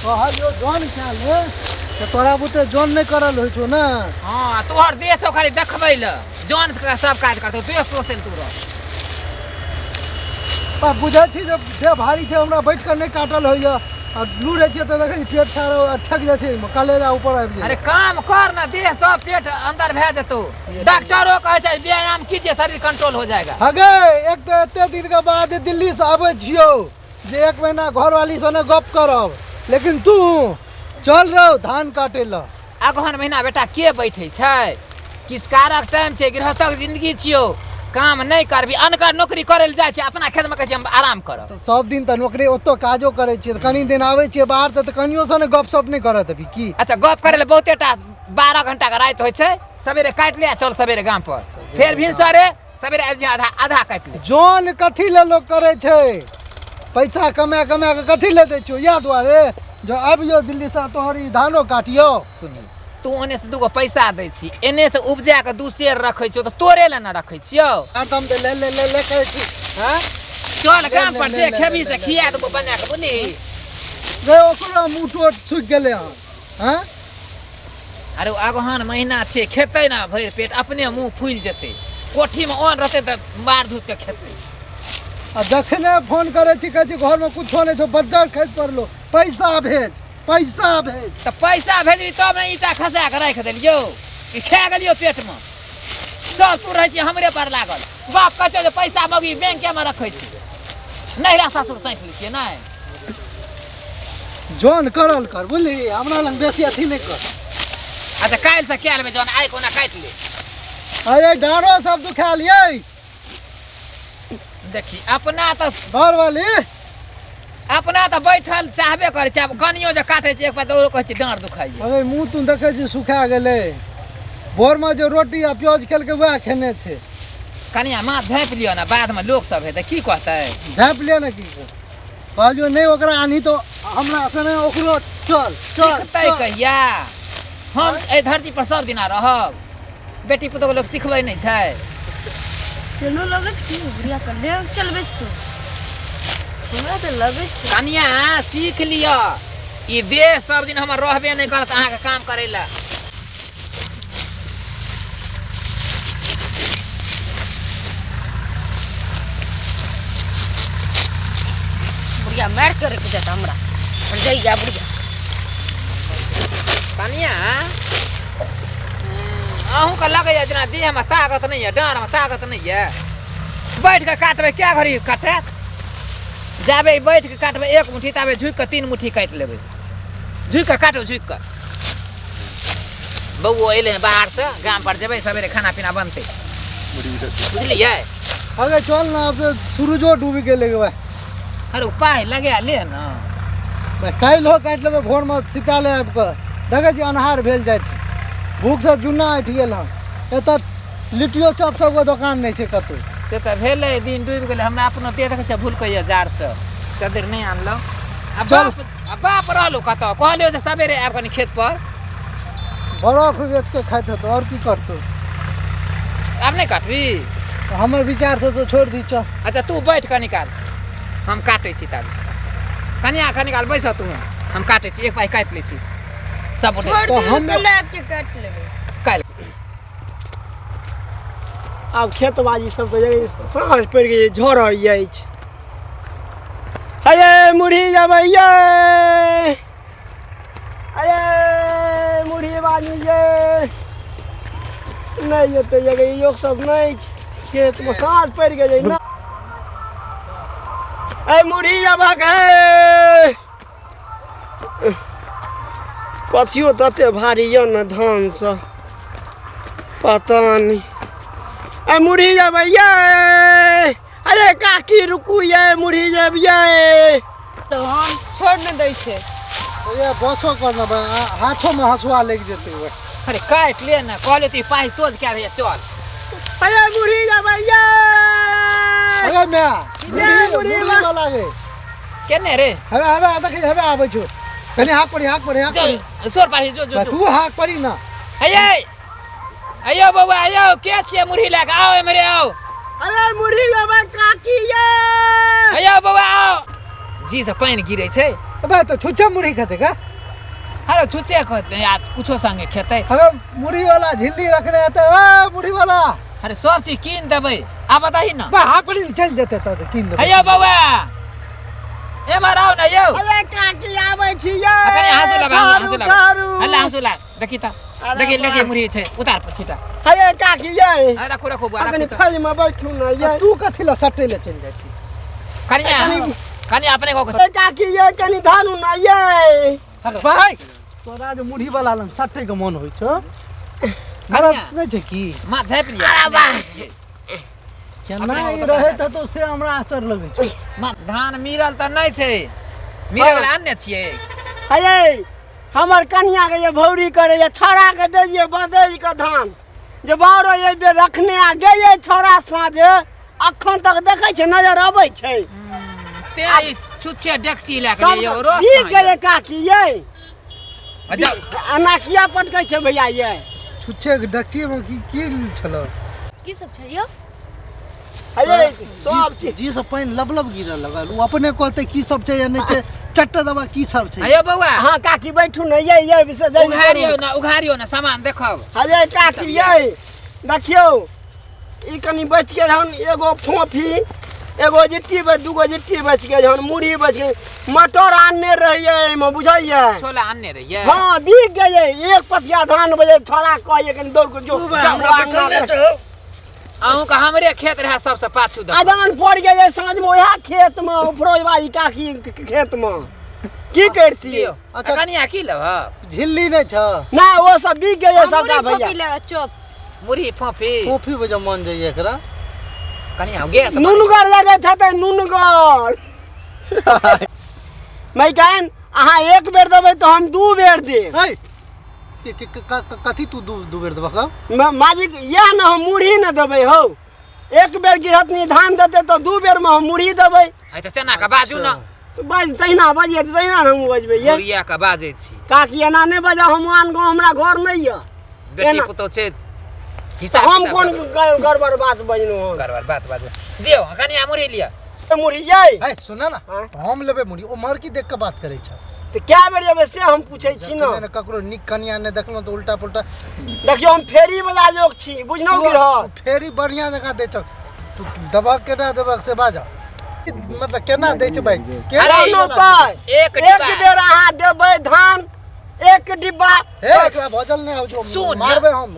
कहलियो जन खा ले तऽ तोरा बुते जन नहि करल होइ छौ ने। हँ, तोहर देह छौ खाली देखबै लए, जन के सब काज करतौ, देह पोसै लए तू रह। आ बुझै छी जे देह भारी छै, हमरा बैठ कऽ नहि काटल होइए आ लू रहै छियै तऽ देखै छी पेट ठाढ़ आ ठकि जाइ छै, ओहिमे कलेजा ऊपर आबि अरे जाइ। काम कर ना, देह सब पेट अंदर भए जेतौ। डॉक्टरो कहै छै व्यायाम कीजिए, शरीर कंट्रोल हो जाएगा। हगे, एक तऽ एते दिनके बाद दिल्लीसँ आबै छियौ जे एक महीना घरवाली सने गप करब, लेकिन तू चल रहो धान काटे ला। अगहन महीना बेटा के बैठे छै? किसकारक टाइम छै, गृहस्थक जिंदगी छियौ, काम नहि करबी। अनकर नौकरी करै लए जाइ छै, अपना खेतमे कहै छै हम आराम करब। तऽ सब दिन तऽ नौकरी ओतौ काजो करै छियै, तऽ कनी दिन आबै छियै बाहरसँ तऽ कनियो सँ ने गप सप नहि करऽ देबही की? अच्छा, गप करै लए बहुते टा 12 घंटा के राति होइ छै, सवेरे काटि ले आ चल सवेरे गाम पर, फेर भिनसरे सवेरे आबि जाय, आधा आधा काटि ले। जन कथी लए लोक करै छै? पैसा कमा कमा कऽ कथी लए दै छियौ? इएह दुआरे जो आबियौ दिल्लीसँ तोहर ई धानो काटियौ। सुनी, तू ओने से दूगो पैसा दै छी, एने से उपजा के दू शेर रखै छियौ, तऽ तोरे लए ने रखै छियौ। हरदम तऽ ले ले ले ले कहै छी। हँ, चल गाम ले, पर, ले, जे ले, खेबही ले, से ले, खिया देबो बना के, बुझली? रे, ओकरो मुँह टोट सुखि गेलै हन। हँ, अरे अगहन महीना छै, खेतै ने भरि पेट, अपने मुँह फूलि जेतै। कोठीमे अन्न रहतै तऽ मार धूस के खेतै। आ जखने फोन करै छी, कहै छी घरमे कुछो नहि छौ, बद्दर खसि पड़लो, पैसा भेज, पैसा भेज। तऽ पैसा भेजबी तब ने ईंटा खसा कऽ राखि देलियौ कि खा गेलियौ पेटमे? सब तू रहै छी हमरे पर लागल। बाप कहै छौ जे पैसा मौगी बैंकेमे रखै छी, नैहरा सासुर सैंत लै छियै नहि। जन करल कर, बुझली? हमरा लग बेसी अथी नहि कर। अच्छा, काल्हिसँ कए लेबै जन, आइ कोना काटि ले। अरे, डारो सब दुखायल यै। देखी, अपना तऽ घरवाली अपना तऽ बैठल चाहबे करै छै, आब कनियो जे काटै छै एक बार दौड़, कहै छै डाँड़ दुखाइए। अरे, मुँह तू देखै छी सुखा गेलै। भोरमे जे रोटी आ प्याज खेलकै वएह खेने छै। कनिया, माथ झाँपि लिअ ने, बादमे लोक सब हेतै, की कहतै? झाँपि लिअ ने। की कहलियौ? नहि ओकरा आनही तऽ हमरा सने ओकरो चल चल। सिखतै चल। कहिया? हम एहि धरती पर सब दिना रहब? बेटी पुतोह लोक सिखबै नहि छै। केनो लगै छै कि बुढ़िया के ले चलबै से तू? हमरा तऽ लगै छै। कनिया, सीख लिअ, ई देह सब दिन हमर रहबे नहि करत अहाँके काम करै लए। बुढ़िया मारि के रखि देत हमरा, जइया बुढ़िया। कनिया, अहूँके लगैए जेना देहमे ताकत नहि यऽ, डाँड़मे ताकत नहि यऽ? बैठ कऽ काटबै, कए घड़ी काटत? जाबे बैठ कऽ काटबै एक मुट्ठी, ताबे झुकि कऽ तीन मुट्ठी काटि लेबै। झुकि कऽ काटू, झुकि कऽ। बौओ अयलै हँ बाहरसँ, गाम पर जेबै, सवेरे खाना पीना बनतै, बुझलियै? अगे चल ने, आब तऽ सूरजो डूबि गेलै गे। अरे, उपाय लगा ले ने। काल्हि हो काटि लेबै, भोरमे सीताले आबि कऽ। देखै छी अन्हार भेल जाइ छै, भूखसँ जुन्ना उठि गेल हन। एतऽ लिट्टियो चॉप सबके दोकान नहि छै कतहु। से तऽ भेलै, दिन डूबि गेलै। हमरा अपनो देह देखै छियै भूलकैया जाड़सँ, चद्दरि नहि आनलहुँ। आ चल। बाप आ बाप रहलहुँ कतऽ? कहलियौ जे सवेरे आयब कनि खेत पर। बरफ बेच कऽ खाइत हेतौ, आओर की करतौ? आब नहि काटबी? हमर विचार छौ तऽ छोड़ि दी, चल। अच्छा, तू बैठ कनी काल, हम काटै छी ताबे। कनिया, कनी काल बैस तू, हम काटै छी, एक पाइ काटि लै छी सब गोटे। छोड़ तऽ दे, कल आबि के काटि लेबै। काल्हि। आब खेतबाजी सबके जे साँझ पड़ि गेलै, झड़ै अछि। हे मुरही जबै ये, अरे मुरही बाजू ये नहि जेतै जगह, लोक सब नहि छै खेतमे, साँझ पड़ि गेलै ने। अरे मुरही जबक हे, कथियो तते भारी यऽ ने धानसँ, पता नहि। अरे मुरही जबै ये, अरे काकी रुकू ये, मुरही जब ये। तऽ हम छोड़ नहि दै छै। ये बसो कर ने, हाथोमे हँसुआ लागि जेतै ओहि। अरे काटि ले ने, कहलियौ तऽ ई पाइ सोझ कए दैया, चल। अरे मुरही जबै ये। अरे माय, मुरही, मुरही मुरही वाला गे। केने रे? हवे हवे, देखी हवे आबै छौ। कनि हाक पड़ी, हाक पड़ी, हाक पड़ी। चल सोर पाही, जो जो जो। तू हाक पड़ी ना। अये अयो बौआ, अयो के छियै मुरही लए कऽ? आउ एम्हरे आउ। अरे मुरही लेबै काकी ये। अयो बौआ, आउ। जी से पानि गिरै छै। बे तो छुच्छा मुरही खेतै का? अरे छुच्छे खेतै आ कुछो संगे खेतै। अगर मुरही वाला झिल्ली रखने हेतै, ए मुरही वाला। अरे सब चीज कीन देबै, आ बताही ना। बा हाकड़ी चलि जेतै तऽ कीन देबै। हेयौ बौआ, एम्हर आउ ने यौ। अरे काकी आबै छी यै। आ कनि हाँसू लाब, हाँसू लाब। करू। हल्ला हाँसू लाब, देखी तऽ। अरे देखी वाह। देखी मुरही छै, उतार छीटा। हे काकी यै। आ रखू रखू बौआ, अखनी रखू तऽ। फैल में बैठू ने यै। आ तू कथी लए सटै लए चलि जाइ छी? कनिया कनि अपने गाँव के ए काकी यै कनि धरू ने यै। अरे भाइ तोरा जे मुरही वाला लग सटै के मन होइ छौ, मरद नहि छै की? माथ झाँपि लिअ। अरे वाह, केना अपने ई गाँव के रहैत बात हेतौ से हमरा आश्चर्य लगै छै। माँ धान मिरल तऽ नहि छै, मिरल वला आनने छियै। हे हमर कनिया के जे भौरी करे ये छौड़ा के दे दिए बदलि के धान जे बारो एहि बेर रखने आ गेलै छौड़ा साँझे, अखन तक देखै छै नजर अबै छै। तें ई छुच्छे डेकची लए के सब यौ रस की कहाँ गेलै यौ? काकी यै? आ जाउ। एना किया पटकै छै भैया यै? छुच्छे देखिए की की छल? की सब छै यौ? हे सब चीज। जी सब पानि लबलब गिरऽ लगल, ओ अपने कहतै की सब छै या नहि छै, चट्टा दबा की सब छै। यौ बौआ। हाँ काकी बैठू ने यै, यै से जल्दी उघारियौ करू। ने, उघारियौ ने, सामान देखब। हे काकी यै देखियौ ई कनि बचि गेल हन, एगो फोफी, एगो जिट्टी बच, दूगो जिट्टी बचि गेल हन, मुरही बचि गेल, मटर आनने रहियै एहिमे बुझलियै? छोला आनने रहियै? हाँ बिक गेलै, एक पथिया धान बजे छोड़ा कहैए कनि दौड़ कऽ जो। अहूँके हमरे खेत रहए सबसँ पाछू दऽ। अजान पड़ि गेलै साँझमे उएह खेतमे, उपरोजबाली काकी के खेतमे की करितियै? लियौ। अच्छा। कनिया की लेबह? झिल्ली नहि छ? नहि ओ सब बिक गेलै सबटा मुरही भैया। फोपी ले चॉप। मुरही फोफी। कॉफी बजे मन जाइए एकरा। कनिया गैस नुनगर लगैत हेतै नुनगर। मैकान अहाँ एक बेर देबै तऽ हम दू बेर देब। है कथी तू दू बेर देबह? माजिक इएह ने हम मुरही ने देबै हौ, एक बेर गिरहतनी धान देतै तऽ दू बेरमे हम मुरही देबै। है तऽ तेना के बाजू ने। बाज तहिना बजियै तऽ तहिना ने हमहूँ बजबै यै। मुरिया के बाजै छी। काकी एना नहि बजा, हम आन गाँव हमरा घर नहि यऽ। बेटी एना- पुतहु छै हिसाब हम किताब कोन करू। गड़बड़ बात बजलहुँ हन? गड़बड़ बात बाजू। दियौ कनिया मुरही लिअ। मुरही यै। है सुन ना, हाँ? हम लेबै मुरही, ओ मरकी देख के बात करै छ। तऽ कए बेर जेबै से हम पूछै छी ने। जखने ने ककरो नीक कनिया नहि देखलहुँ तऽ उल्टा पुल्टा। देखियौ हम फेरी वाला लोक छी बुझलहुँ तू गिरहत? फेरी बढ़िया जकाँ दै छौ, तू दबक केना देबक से बाजऽ, मतलब केना दै छै भाई? केना अरे कहलहुँ वाला तऽ एक एक डिब्बा। बेर अहाँ देबै धान एक डिब्बा। हे एकरा भजल नहि आबै छौ, सुन ना। मारबै हम।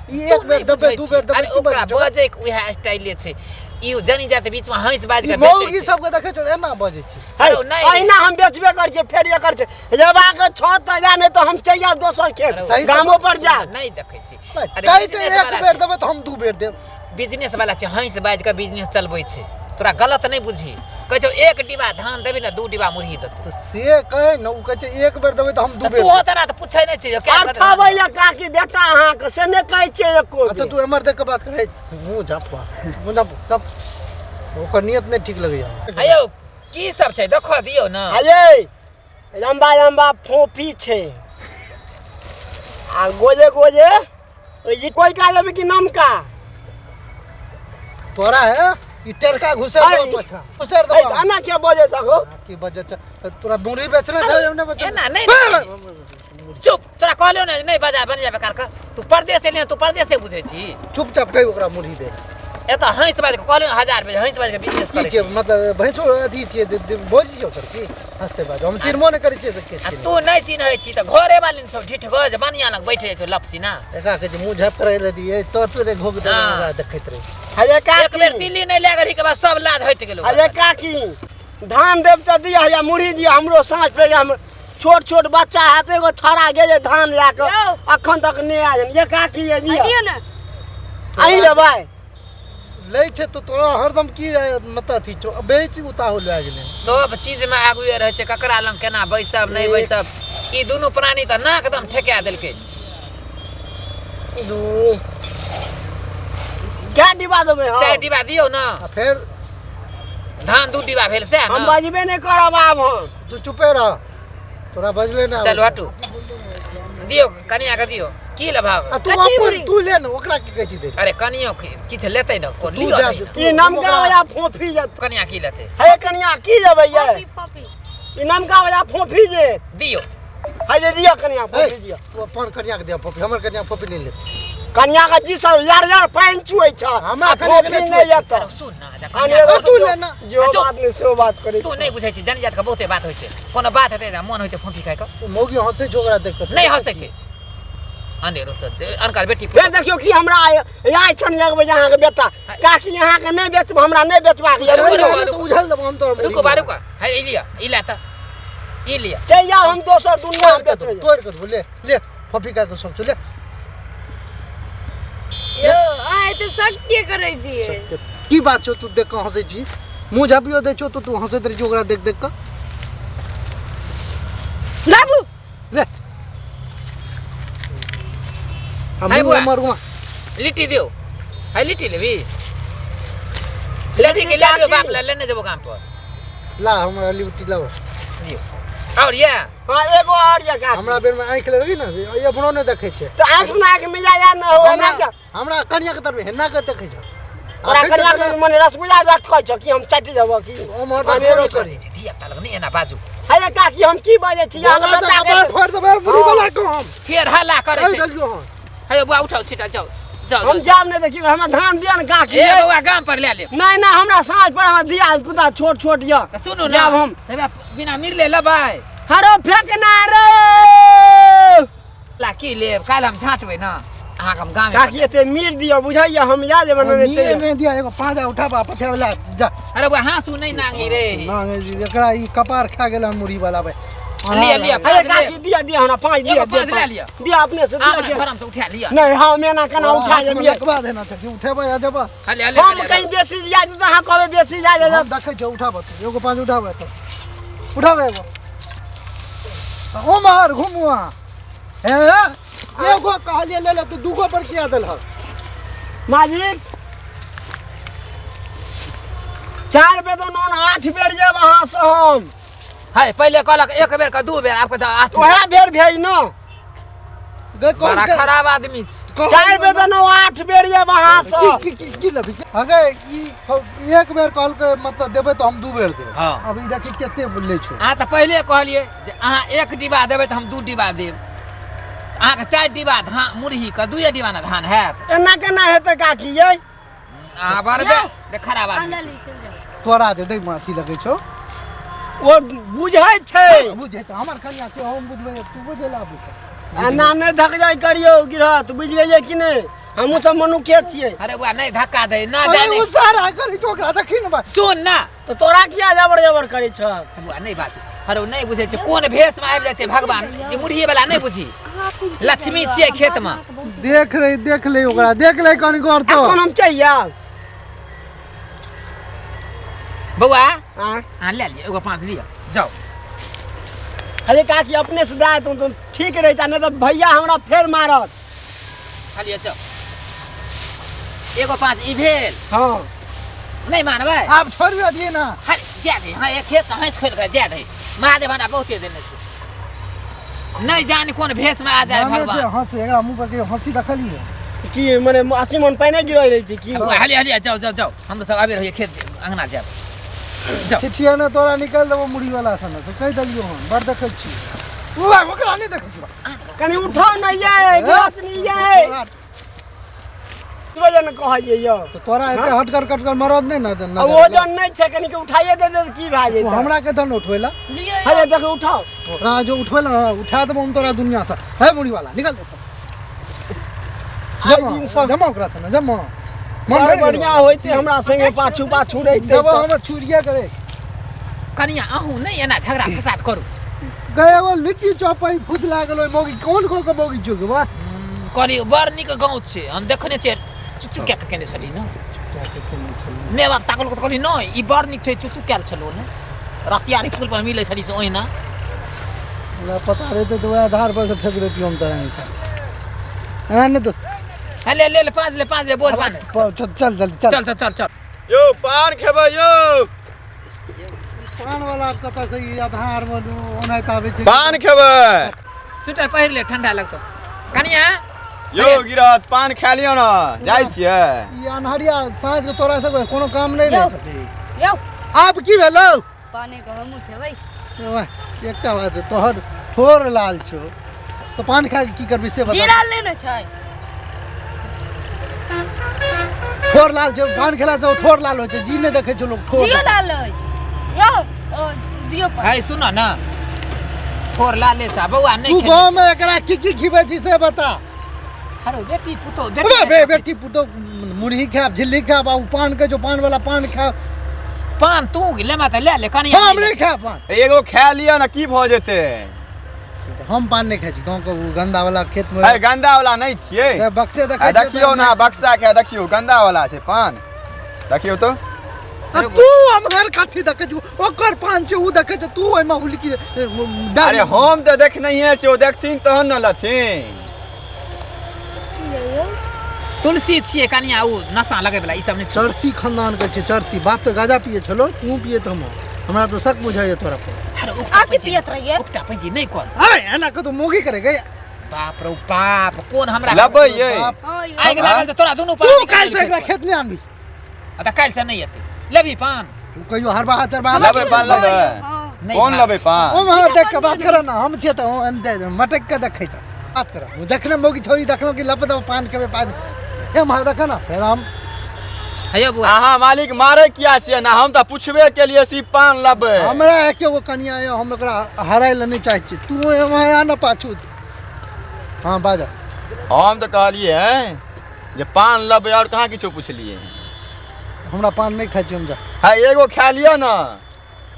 ई तू एक बेर नहि देबै बुझै दू छी। बेर देबै अरे की ओकरा बजै छौ? बजै के उएह स्टाइले छै, ई जनी जात बीच में हंस बाज ई के मौगी बेचै छै। सबके देखै छौ एना बजै छै। है, अरे नहि। अहिना हम बेचबे करै छियै, फेर एकर छै जेबाक छह तऽ जा, नहि तऽ हम चलि जायब दोसर खेत, अरे सही गामो पर जा। नहि देखै छी। कहै अरे छै बिजनेस एक वाला बेर छै। देबै तऽ हम दू बेर देब। बिजनेस वाला छै, हंस बाज के बिजनेस चलबै छै, तोरा गलत नहि बुझी। कहै छौ एक डिब्बा धान देबी ने दू डिब्बा मुरही देतौ। तऽ से कहै ने, ओ कहै छै एक बेर देबै तऽ हम दू तऽ बेर तू देब। तेना तऽ पूछै नहि छी जे कए अर्थ कते धान अबैया काकी बेटा अहाँके से नहि कहै छियै एको अच्छा बेर। तू एम्हर देख के बात कर, मुँह झाँप मुँह झाँप झाँप, ओकर नियत नहि ठीक लगैया हमरा। हे यौ की सब छै देखऽ दियौ ने। हे लम्बा लम्बा फोफी छै आ गोजे गोजे ई कोई का लेबै कि नमका? तोरा है ई टेरका घुसर अरे। दो पछा घुसर दो। ए, एना के बजै छहो? की बजै छ तोरा? मुरही बेचना छै या नहि बेचना? एना नहि चुप, तोरा कहलियौ ने नहि बजा बन जाबे काल के। तू परदेश एलियै, तू परदेसे बुझै छी। चुपचाप कहि ओकरा मुरही दे। एतऽ हंस बाज के कहलियौ ने 1000 रुपया हंस बाज के बिजनेस की करै छियै छी। मतलब भैंसो अथी छियै भोज छियै ओकर की हँसते बाज हम चिन्हबो नहि करै छियै से के आ छियै। तू नहि चिन्है छी तऽ घरे वाली ने छौ ढिठ गज बनिया लग बैठे छौ लपसीना। एकरा कहै छै मुँह झाँपि कऽ रहै दियै, तोर तोरे घोघ दे। हाँ। ओकरा देखैत रहै। हे एक बेर काकी दिल्ली नहि लए गेलही के बाद सब लाज हटि गेलौ। हे काकी धान देब तऽ दिअ या मुरही दिअ, हमरो साँझ पड़ि गेल, हम छोट छोट बच्चा हैत, एगो छौड़ा गेलै धान लए कऽ यौ। अखन तक नहि आयल। ये काकी ये दिअ। दियौ ने। अहीं लेबै? लै छै तऽ तोरा हरदम की मतलब अथी छौ, बेच उताहुल भए गेलै। सब चीज में आगुए रहै छै, ककरा लग केना बैसब नहि बैसब, ई दुनू प्राणी तऽ नाक दम ठेका देलकै। दू कए डिब्बा देबै हम? 4 डिब्बा दियौ ने। आ फेर धान 2 डिब्बा भेल सएह हम ने। बजबे नहि करब आब हम। तू चुपे रह, तोरा बजले ना। चलू हटू, दियौ कनिया के दियौ। की लेबहक? आ तू कथी अपन मुरही? तू ले ने, ओकरा की कहै छी दे? अरे कनियो किछु लेतै ने, कोन तू लिअ जा नहि ने। तू ई नमका वाला फोफी जत। कनिया की लेतै? हे कनिया, की लेबै ये? Poppy Poppy. ई नमका वाला फोफी जे दियौ। है जे दिअ कनिया, हे, फोफी दिअ। तू अपन कनिया के दिअ फोफी, हमर कनिया फोफी नहि लेत। कनिया के जी सब लड़ लड़ पानि चुऐ छ। हमरा आ कनिया के फोफी नहि नहि चुऐ। जेतै। अरे सुन ना, जा कनिया अनेरो तू ले ना। जो अच्छा। बात नहि सेहो बात करै। तू नहि बुझै छी, जन जात के बहुते बात होइ छै। कोनो बात हेतै ने, मोन होइ छै फोफी खाइके। ओ मौगी हँसै छै ओकरा देख कऽ। नहि हँसै छै अनेरो से, अनकर बेटी। फेर देखियौ कि हमरा आइ छन लगबै जे अहाँके बेटा काकी अहाँके नहि बेचब, हमरा नहि बेचबाक यऽ। रुकू, रुकू, तऽ उझल देबो हम तोरा। रुको बा, रुको। है ई लिअ, ई ले तऽ, ई लिअ। चलि जाउ, हम दोसर दुनिया तोड़ के बेचबै। देबो, तोड़ के देबो। ले ले, फफी का के सब ले। यौ, अहाँ एते शक किए करै छियै? सबके की बात छौ? तू देख कऽ हँसै छी, मुँह झापियो दै छौ तऽ तू हँसैत रहै छी ओकरा देख देख कऽ। लाबू। ले आ है मुँह बुआ। हमर घुमा। लिट्टी दियौ। है लिट्टी लेबी? लेबी कि ले लियौ? बाप ले लेने जेबो गाम पर। ला, हमरा लिट्टी लाओ। दियौ आओर ये। हँ, एगो आओर यऽ काकी। हमरा बेरमे आँखि लगे ने, ई अपनो नहि देखै छै। तऽ आँखि में आँखि मिला जा न हो एना। हमरा हमरा कनिया के तरफ हेना के देखै छै। ओकरा कनिया के मने रसगुल्ला लटकै छ कि हम चाटि देबऽ की? ओम्हर अनेरो देखबो नहि करै छै धिया पुता लग नहि एना बाजू। हे काकी, हम की बाजै छी? अहाँके बोला से बेटा के कपार फोड़ि देबै बुढ़ी वाला के हम। फेर हल्ला करै कहि छै। देलियौ हन। हे बौआ, उठाउ छिटा, जाउ जाउ। हम जाउ। जायब नहि, देखियौ हमरा धान दिअ ने काकी। ए बौआ, गाम पर ले लेब। नहि नहि, हमरा साँझ पर हमरा धिया पुता छोट छोट यऽ। तऽ सुनू ने। जायब हम। हे बिना मिरले लेबै? हरो फेकना रे। ला की लेब? काल्हि हम झाँटबै ने अहाँके, हम गाम। काकी, एते मीर दिअ, बुझैया हम या जेबै ने। निये चलि नहि दिया, एगो पाँजा उठाबा पठे वाला जा। अरे बौआ, हाँसू नहि नांगी रे। ना एकरा ई कपार खा गेल हन मुड़ी वाला भाई। लिअ लिअ। अरे पाँच काकी, लेब। दिअ दिअ, हमरा पाँच दिअ। एगो दिअ पाँच लए लिअ। दिअ, अपने से दिअ। अपना दिअ। घरम से उठा लिअ। नहि, हम एना केना उठा जेबै? लकवा देना छै कि उठेबै आ जेबा? हले हले। हम कहीं बेसी जा तऽ अहाँ कहबै बेसी जा जा। हम देखै छियै, उठाबऽ तू एगो पाँच, उठाबऽ तऽ उठाबऽ एगो। ओम्हर घुमू अहाँ। हे, एगो कहलियै ले ले, तू दूगो पर किया देलहक? मालिक, 4 बेर तऽ नून, 8 बेर जेब अहाँ से हम। है पहिले कहलक एक बेर के दू बेर, आब कहै आठ बेर। ओएह बेर भेज न। गै, कौन बड़ा खराब आदमी छै। 4 बेर तऽ नौ, 8 बेर जेब अहाँ से। की की की की लेबही अगे? ई एक बेर कहलकै, मतलब देबै तऽ हम दू बेर देब। हँ। अब ई देखी कते लै छौ। अहाँ तऽ पहिले कहलियै जे अहाँ एक डिब्बा देबै तऽ हम दू डिब्बा देब। अहाँके 4 डिब्बा धान मुरही के दुइए डिब्बा ने धान हैत? एना केना हेतै काकी यै? अहाँ बड़ बे खराब अहाँ आदमी लऽ छी। ली, चलि जाउ। तोरा जे दै अथी लगै छौ। ओ बुझै छै। बुझै छै, हमर कनिया छै, हम बुझबै, तू बुझै लए आबै छै। एना नहि धक जाइ करियौ गिरहत, बुझि गेलियै कि नहि? हमहूँ सब मनुखे छियै। अरे बुआ, नहि धक्का दे ना। अरे जाने ओ सारा करी तो ओकरा देखी ने बा। सुन ना। तऽ तोरा किया जबर जबर करै छ? बुआ, नहि बाजू। अरे ओ नहि बुझै छै कोन भेष में आबि जाइ छै भगवान। ई मुरही वाला नहि बुझी, अहाँ एखन चलि लक्ष्मी जाउ, छियै हम खेतमे। अहाँके बहुत देख रे, देख ले ओकरा, देख ले कनि गौर तो। एखन हम चलि जायब। बौआ। आँय? अहाँ ले लिअ, एगो पाँच लिअ, जाउ। अरे काकी, अपने से दए तुम तुम ठीक रहिता, नहि तऽ भैया हमरा फेर मारत। खालिए जाउ, एगो पाँच ई भेल। हँ। नहि मानबै? आब छोड़ियो दिए ना। हरे जाय दे। हाँ, एक खेत से हँसि खोलि कऽ जाय दे। महादेव हमरा बहुते देने छै, नहि जानि कोन भेष में आ जाय जाने छै। भगवान। हंसे, एकरा मुंह पर के हंसी देखलिए? की मने 80 मन पानि गिरै रहै छै की? बौआ, हलिए हलिए, जाउ जाउ जाउ। हम सब आबि रहियै खेत अंगना, जायब जाउ। चिठिया ने तोरा निकालि देबो मुड़ी वाला सन से, कहि देलियो हम। बड़ देखै छी उआ, ओकरा नहि देखै छी बा। कनि उठो नहि ये गिरत नहि ये वजन कहलियै यौ। तऽ तोरा एते हटकर कटकर मरद नहि ने आ वजन नहि छै, कनिक उठाइए दे दे तऽ की भए तू जेतै? हमरा के धन उठबै ला। लिअ। हे देख, उठाओ। ओकरा जो उठबै ला, उठा देबो हम तोरा दुनिया से। हे मुड़ी वाला, निकल दे। आइ दिन सब जमा ओकरा से जमा मन बड़ भरि गेलो। बढ़िया होइते हमरा संगे पाछू पाछू रहिते। देबो हम छुरिया करे। कनिया, अहूँ नहि एना झगड़ा फसाद करू। गए एगो लिट्टी चॉप पर फुसला गेलो मौगी, कोन को के मौगी छौ गे बा? कहली बड़ नीक गाँव छै, हम देखने छियै, चुचु कए कऽ केने छली ने। माय बाप ताकल तऽ कहली नहि, ई बड़ नीक छै, चुचु कयल छलौ ने, रसियारी पुल पर मिलै छली से ओहिना। हमरा पता रहितै तऽ वएह आधार पर से फेंक देतियौ हम तोरा नीचा। एना नहि तो। हे ले ले ले, पाँच ले, पाँच ले, बोझ बान्ह। चल चल जल्दी चल। चल चल चल चल। यौ, पान खेबै यौ? पान वाला कतऽ से ई आधार मे ओनाहिते आबै छै? पान खेबै? स्वेटर पहिर ले, ठंडा लगतौ। कनिया, यौ गिरहत पान खा लियौ ने, जाइ छियै। ई अन्हरिया साँझ के तोरा सबके कोनो काम नहि रहै छौ। यौ, आब की भेलौ? पाने के हमहूँ खेबै। वाह, एकटा बात, तोहर ठोर लाल छौ तऽ पान खा के की करबी से बता। जीरा लेने छै। ठोर लाल छै, पान खेला से ठोर लाल होइ छै, जी नहि देखै छौ लोक ठोर। जियो लाल होइ छै। यौ, ओ, दियौ पान। है, सुन न, ठोर लाले छ बौआ, नहि तू खेने। गाँव में एकरा की की खिबै छी से बता। हरो बेटी पुतोह बे बेटी बे बेटी पुतोह मुरही खायब, झिल्ली खायब, आ उ पान के जो पान वाला पान खायब। पान तू लेमा तऽ ले ले कनिया। हम नहि खायब पान। एगो खा लिअ ने, की भऽ जेतै? हम पान नहि खाइ छी, गाँव के उ गंदा वाला खेत में। है, गंदा वाला नहि छियै। ते बक्से आ देखै छियै। देखियौ ने, बक्सा के देखियौ, गंदा वाला छै पान, देखियौ तऽ। आ तू हमर कथी देखै छी? ओकर पान छै, उ देखै छै, तू ओहिमे हुलकी दए। अरे, हम तऽ देखनहिए छियै, ओ देखथिन तहन ने लथिन। तुलसी छियै कनिया, उ नशा लगै वला ई सब नहि छै। चरसी खानदान के छै, चरसी बाप तऽ गाजा पिए छलो, तू पिए तऽ हम हमरा तऽ शक बुझाइए तोरा पर। अरे, आब की पियत रहियै? उकटा पैजी नहि कर। अरे, एना कतौ मोगी करे गई। बाप रो बाप, कोन हमरा लबै यै? बाप। हँ यौ। आगि लागल तऽ तोरा दुनू तू पान। काल्हि से एकरा खेत नहि आनबी। आ तऽ काल्हि से नहि एतै, लेबही पान? उ कहियो हरबाहा चरबाहा। लबै पान, लबै? हँ। नहि कोन भाय। लबै पान? ओम्हर देख के बात कर ना, हम छियै तऽ मटक के देखै छ, बात कर। जखने मौगी छोरी देखलहुँ कि लप दप पान खेबै पान, एम्हर देख ना, फेर हम हेयौ बौआ। अहाँ मालिक मारै किया छियै ना? हम तऽ पुछबे केलियै सी पान लबै। हमरा एके गो कनिया यऽ, हम एकरा हराय लए नहि चाहै छी। तू एम्हर आ ने पाछू। हँ, बाज। हम तऽ कहलियै जे पान लबै, आओर कहाँ किछो पुछलियै। हमरा पान नहि खाइ छी हम, जा। है, एगो खा लिअ ने।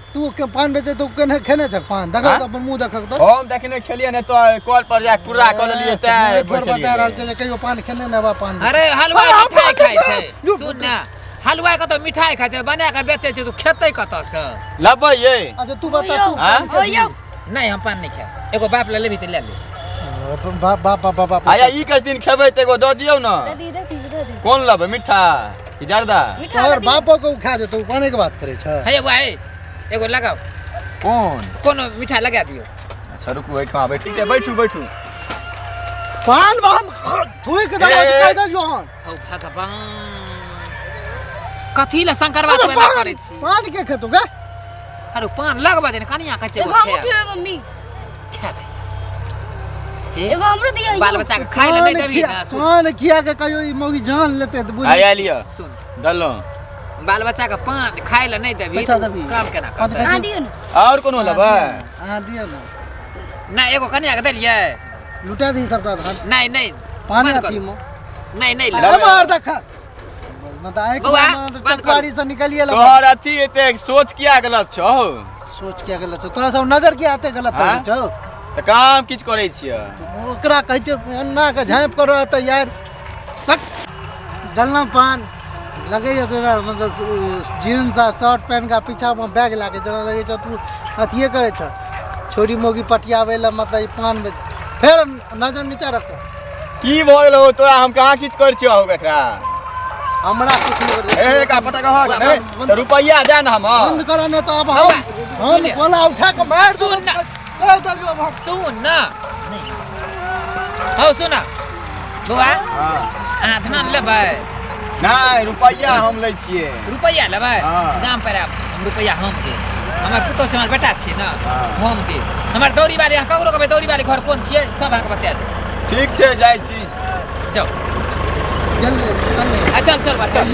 तू के पान बेचै तऽ केने खेने छ पान? देखक आँय? तऽ अपन मुँह देखक तऽ। हम देखने खेलियै ने तऽ कल पर जाके पूरा कऽ लेलियै, तैं ठोर बता रहल छै जे कहियो पान खेने ने बा पान। अरे, हलवाई अरे, हम मिठाई पान खाइ खाइ छै। यौ, सुन ने, हलवाई कतौ मिठाई खाइ छै? बना कऽ बेचै छै, तू खेतै कतऽ से? लबै यै? अच्छा, तू बता, तू आँय? पान ओ यौ। खेबही? नहि, हम पान नहि खायब। एगो बाप लए लेबही तऽ ले ले। बाप बाप बाप बाप। आया ई कस दिन खेबै तऽ एगो दऽ दियौ ने। दे दी, दे दी, दे दी। कोन लबै, मिठा कि जर्दा? मीठा तोहर दे दी। बापो के उ खा जेतौ, उ पाने के बात करै छ। हे बौआ, हे, एगो लगाउ। कोन? कोनो मिठाई लगा दियौ। अच्छा रुकू, एहिठाम आबै। ठीक छै, बैठू बैठू। पान हम थूक देबो। ए, कहि देलियौ हन। हौ भगवान, कथी लए शंकरवा तू एना करै छी? पान के खेतौ गे? अरे, पान लगबा दे ने, कनिया कहै छै एगो एगो हमहूँ खायब। खेबै मम्मी। खा दे हे। एगो हमरो दिअ यौ। बाल बच्चा के खाय लए नहि पान देबही खिया ने, सुन। पान खिया के कहियो ई मौगी जान लेतै तऽ बुझ। आया लिअ। सुन। देलहुँ। बाल बच्चा के पान खाय लए नहि देबही पैसा तऽ देबही। काम केना पान करतै? अहाँ दियौ ने। आओर कोनो लेबै? अहाँ दियौ ने। नहि, एगो कनिया के देलियै। लुटा दी सबटा धान। नहि नहि। पानी बंद अथी करू। मे। नहि नहि, अरे, लेबै। मार देख मतलब आँखि बौआ, में बंद करू। टकवारी से निकलिए लगा। तोहर अथी एते सोच किया गलत छौ? सोच किया गलत छौ? तोरा सब नजर किया एते गलत हाँ? होइ छौ? तऽ काम किछु करै छियै? ओकरा कहै छै एन्ना के झाँपि कऽ रह तऽ यार तक डलना पान लगैए तोरा, मतलब जीन्स आ शर्ट पहिन कऽ पीछामे बैग लागै जेना लगै छौ तू अथिए करै छ, छोरी मौगी पटियाबै लए, मतलब ई पान बेच। फेर नजर नीचा रख। की भऽ गेलौ तोरा? हम कहाँ किछु करै छियौ एकरा। हमरा किछु नहि करै। ए, का पटक हक नहि तऽ रुपैआ दे ने हमर। बंद कर ने तऽ आब हम बौआ, हम सुन। गोला उठा कऽ मारि सुन ना। कहि देलियौ आब हम। सुन ना, नहि हौ, सुन बौआ। अहाँ धान लेबै? नहि, रुपैआ हम लै छियै। रुपैआ लेबै? हाँ। गाम पर आयब, हम रुपैआ हम देब। हमर पुतोह छै, हमर बेटा छियै ने। हाँ। हम देब। हमर दौरी वाली, अहाँ ककरो कहबै दौरी वाली घर कोन छियै, सब अहाँके बता देब। ठीक छै, जाइ छी। जाउ। चल चल। आ चल चल बा, चल।